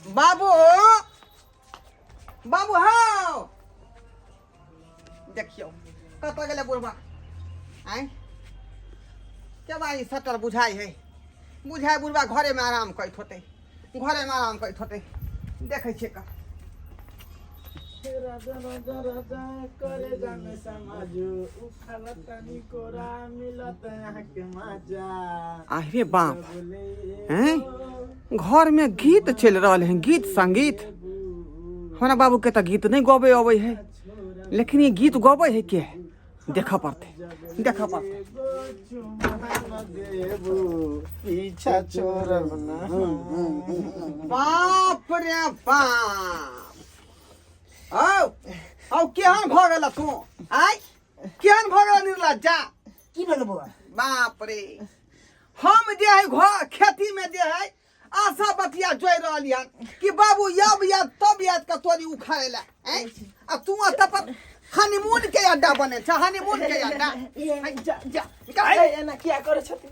बाबू बाबू हौ देखियौ कतऽ गेलै बुढ़बा आँय केबाड़ी सटल बुझाइ है बुझाइ बुढ़बा घरेमे आराम करैत होतै घरेमे आराम करैत होतै देखै छियै कऽ राजा राजा राजा करे जाने समाजो उखल तनी कोरा मिलत अहाँके मजा अरे बाप हैं घरमे गीत चलि रहल है गीत संगीत हमरा बाबूके तऽ गीत नहि गबै अबै है लेकिन ई गीत गबै है के देखऽ पड़तै देखऽ पड़तै पीछा छोड़ब ना बाप रे बाप औ औ केहन भऽ गेल तू आय केहन भऽ गेल निर्लज्जा की भेल बौआ बाप रे हम जे है घर खेती में जे है आशा बतिया जोड़ रहली हन कि बाबू अब याद तब याद का तोरी उखाड़े ला हैं? आ तू अत पर हनीमून के अड्डा बने छ हनीमून के अड्डा ए, जा जा निकाल। ए, एना किया करै छथिन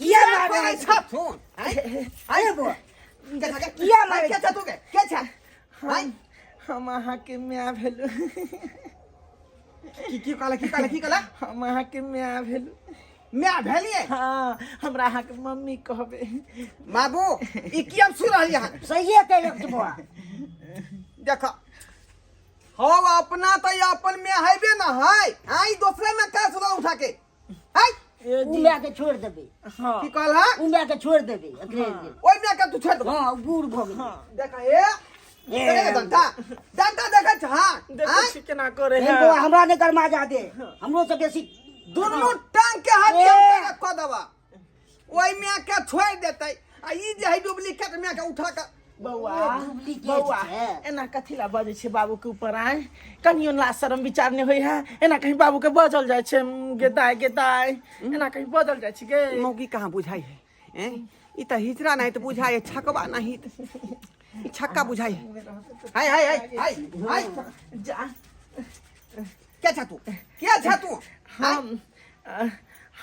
किया क्या मारै करै छ तू हैं? अरे बौआ के छ के? किया मारै के छ तू के के छ हैं? हम अहाँके माय भेलु की की कहला की कहला की कहला हम अहाँके माय भेलु माय भेलिए हाँ हमरा अहाँके मम्मी कहबै बाबू ई की हम सुन रहली हन सहिए कहलक छै बौआ देख हो अपना तो अपन में हैबे ना है आई दूसरे में का सुना उठा के है ए उ जी माय के छोड़ देबै हाँ की कहला उ माय के छोड़ देबै एकरे ओइ में के तू छोड़ दे हाँ उ बूढ़ भऽ गेलै हाँ देख ए देख डंटा डंटा देख छ हां देखै छी केना करे हे है बौआ हमरा नहि गरमा जा दे हमरो से बेसी दुनू टांग के हड्डी ए। हम तोरा कऽ देबा ओइ में के छोड़ देतै आ ई जे है डुप्लीकेट में के उठा के बौआ डुप्लीकेट बौआ छै। एना कथी ला बजै छै बाबू के ऊपर आय कनियो ला शरम विचार नहि होइ है एना कहीं बाबू के बजल जाइ छै गे दाय गे दाय एना कहीं बजल जाइ छै गे मौगी कहाँ बुझाइ है हैं ई तऽ हिजरा नहीं तऽ बुझाइ है छकवा नहीं तऽ ई छक्का बुझाइ है हाय हाय हाय हाय हाय जा के छा तू के छा तू हाय हम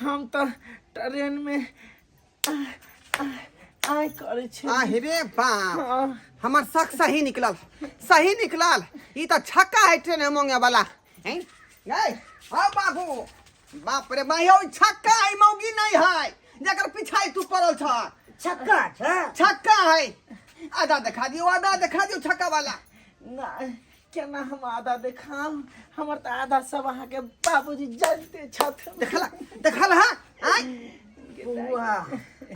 हम तऽ ट्रेन में आय करै छी आ हे रे बाप हाँ। हमर शक सही निकलल सही निकलल ई तऽ छक्का है ट्रेन में मांगे वाला हैं गए हाँ बाबू बाप रे भाई ओ छक्का है मौगी नहीं है जकर पिछाई तू पड़ल छ छक्का छै छक्का है आधा देखा दियो आधा देखा दियो छक्का वाला नहि केना हम आधा देखाम हमर तऽ आधा सब अहाँके बाबूजी जानते छथिन देखला देखल हा आय बौआ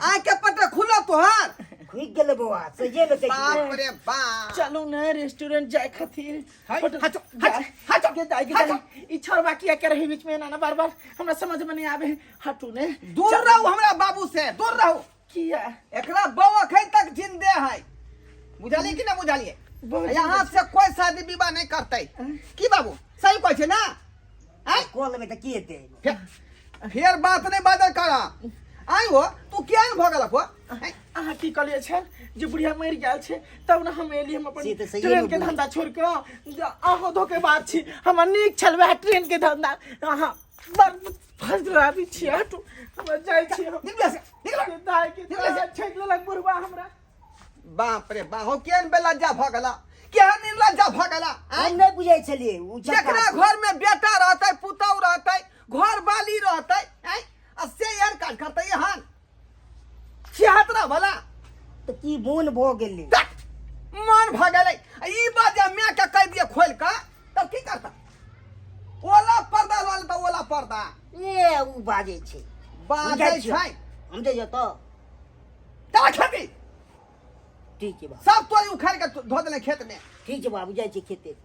आय के पट खुला तोहार खुलि गेलै बौआ सहिए मे कहै बाप रे बाप चलू ने रेस्टोरेंट जाय खातिर हाय, होटल- हटो, जाय। हटो, गे दाय, गे हटो। दाय। ई छोड़बा किया के रही बीच में एना ना बार बार हमरा समझ में नहीं आवे हटू ने दूर रहू हमरा बाबू से दूर रहू किया एकरा बौ अखन तक जिंदे है बुझलिए कि ना बुझलिए बौ जिंदे यहाँ से कोई शादी विवाह नहीं करते की बाबू सही कहै छै ना आँय? कऽ लेबै तऽ की हेतै फेर बात नहीं बदल कर आइ हो तू किया ने भऽ गेलक हो आँय? अहाँ की कहलिए छै जे बुढ़िया मरि गेल छै तब ने हम एली हम अपन से तऽ सहिए ट्रेन मे के बुढ़- धंधा छोड़ के अहाँ धोखेबाज छी हमर नीक छल वएह ट्रेन के धंधा अहाँ बड़ फजराबी छी हटू हमरा जाइ छी हम निकल से निकल दाय के निकल से। छेक लेलक बुढ़वा हमरा बाप रे बा हो केहन बेलज्जा भऽ गेला केहन निर्लज्जा भऽ गेला आँय? हम नहि बुझै छलियै उ छक्का जेकरा घर में बेटा रहतै पुतहु रहतै घर वाली रहतै आँय? आ से एहन काज करतै एहन छिहत्तरा वाला तऽ की मोन भऽ गेलै तक मन भऽ गेलै आ ई बात जे माय के कहि दिए खोलि कऽ तब की करता ओला पर्दा लऽ लेता ओला पर्दा ए उ बाजै छै हम बाजै जाइ छियौ। छै हम जाइ तऽ चल खेती ठीक छै बाबू सब तोरी उखाड़ि के धो देले खेत में ठीक छै बाबू जाइ छी खेते